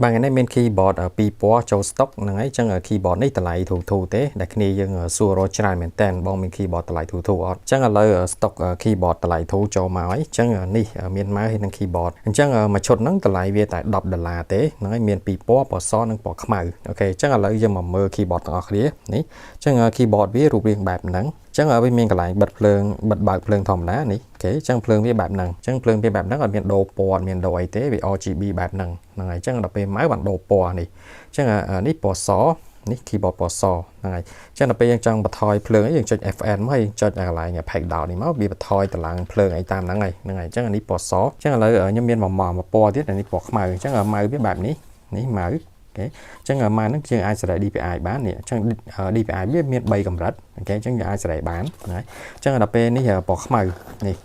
បាទថ្ងៃនេះមាន keyboard ពីរពណ៌ចូល stock ហ្នឹងហើយអញ្ចឹង keyboard នេះតម្លៃធូរធូរទេដែលគ្នាយើងសួររកច្រើនមែនតើបងមាន keyboard តម្លៃធូរធូរអត់អញ្ចឹងឥឡូវ stock keyboard តម្លៃធូរចូលមកហើយអញ្ចឹងនេះមាន mouse ហើយនិង keyboard អញ្ចឹងមួយឈុតហ្នឹងតម្លៃវាតែ10ដុល្លារទេហ្នឹងហើយមានពីរពណ៌ពណ៌សនិងពណ៌ខ្មៅOK អញ្ចឹងឥឡូវយើងមកមើល keyboard ទាំងអស់គ្នានេះអញ្ចឹង keyboard វារូបរាងបែបហ្នឹងអញ្ចឹងវាមានកន្លែងបិទភ្លើងបិទបើកភ្លើងធម្មតានេះOK អញ្ចឹងភ្លើងវាបែបហ្នឹងអញ្ចឹងភ្លើងវាបែបហ្នឹងអត់មានដូរពណ៌អត់មានដូរអីទេវា RGB បែបហ្នឹងហ្នឹងហើយអញ្ចឹងដល់ពេល mouse បានដូរពណ៌នេះអញ្ចឹងនេះពណ៌សនេះ keyboard ពណ៌សហ្នឹងហើយអញ្ចឹងដល់ពេលយើងចង់បន្ថយភ្លើងអីយើងចុច FN មកហើយចុចកន្លែង page down នេះមកវាបន្ថយតម្លើងភ្លើងអីតាមហ្នឹងហើយហ្នឹងហើយអញ្ចឹងអានេះពណ៌សអញ្ចឹងឥឡូវខ្ញុំមានមួយមួយពណ៌ទៀតអានេះពណ៌ខ្មៅអញ្ចឹង mouse វាបែបនេះនេះ mouse OK អញ្ចឹង mouse ហ្នឹងយើងអាចសេរី DPI បាននេះអញ្ចឹង DPI វាមាន3កម្រិត OK អញ្ចឹងយើងអាចសេរីបានណាអញ្ចឹងដល់ពេលនេះពណ៌ខ្មៅនេះ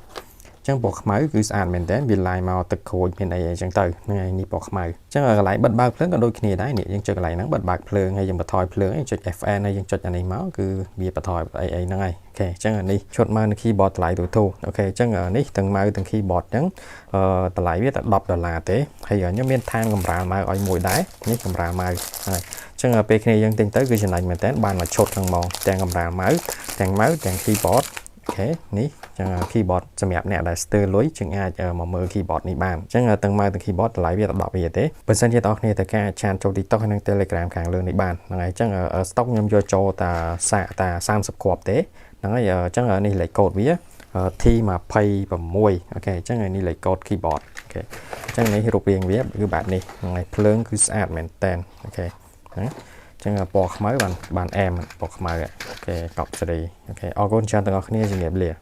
ចឹងពណ៌ខ្មៅគឺស្អាតមែនតើវាឡាយមកទឹកក្រូចមានអីអីចឹងទៅហ្នឹងហើយនេះពណ៌ខ្មៅចឹងកន្លែងបិទបើកភ្លើងក៏ដូចគ្នាដែរនេះយើងចុចកន្លែងហ្នឹងបិទបើកភ្លើងហើយយើងបន្ថយភ្លើងហើយចុច FN ហើយយើងចុចអានេះមកគឺវាបន្ថយអីអីហ្នឹងហើយ OK អញ្ចឹងអានេះឈុតមកនៅ keyboard តម្លៃទូទូOK អញ្ចឹងនេះទាំង mouse ទាំង keyboard អញ្ចឹងអឺតម្លៃវាតែ10ដុល្លារទេហើយខ្ញុំមានថែមកម្រាល mouse ឲ្យមួយដែរនេះកម្រាល mouse ហើយអញ្ចឹងពេលគ្នាយើងទិញទៅគឺចំណេញមែនតើបានមួយឈុតហ្នឹងហ្មងទាំងកម្រាល mouse ទាំង mouse ទាំង keyboard OK នេះចឹង keyboard សម្រាប់អ្នកដែលស្ទើរលុយជាងអាចមកមើល keyboard នេះបានអញ្ចឹងទាំង mouse ទាំង keyboard តម្លៃវាតែ10រៀលទេបើសិនជាបងប្អូនគ្នាត្រូវការ chat ចូល TikTok និង Telegram ខាងលើនេះបានហ្នឹងហើយអញ្ចឹង stock ខ្ញុំយកចូលតាសាកតា30គ្រាប់ទេហ្នឹងហើយអញ្ចឹងនេះលេខកូដវា T26 OK អញ្ចឹងនេះលេខកូដ keyboard OK អញ្ចឹងនេះរូបរាងវាគឺបែបនេះហ្នឹងហើយភ្លើងគឺស្អាតមែនតើOK ណាចឹងពណ៌ខ្មៅបានបានអែមពណ៌ខ្មៅOK កប់សេរីOK អរគុណច្រើនទាំងអស់គ្នាជំរាបលា។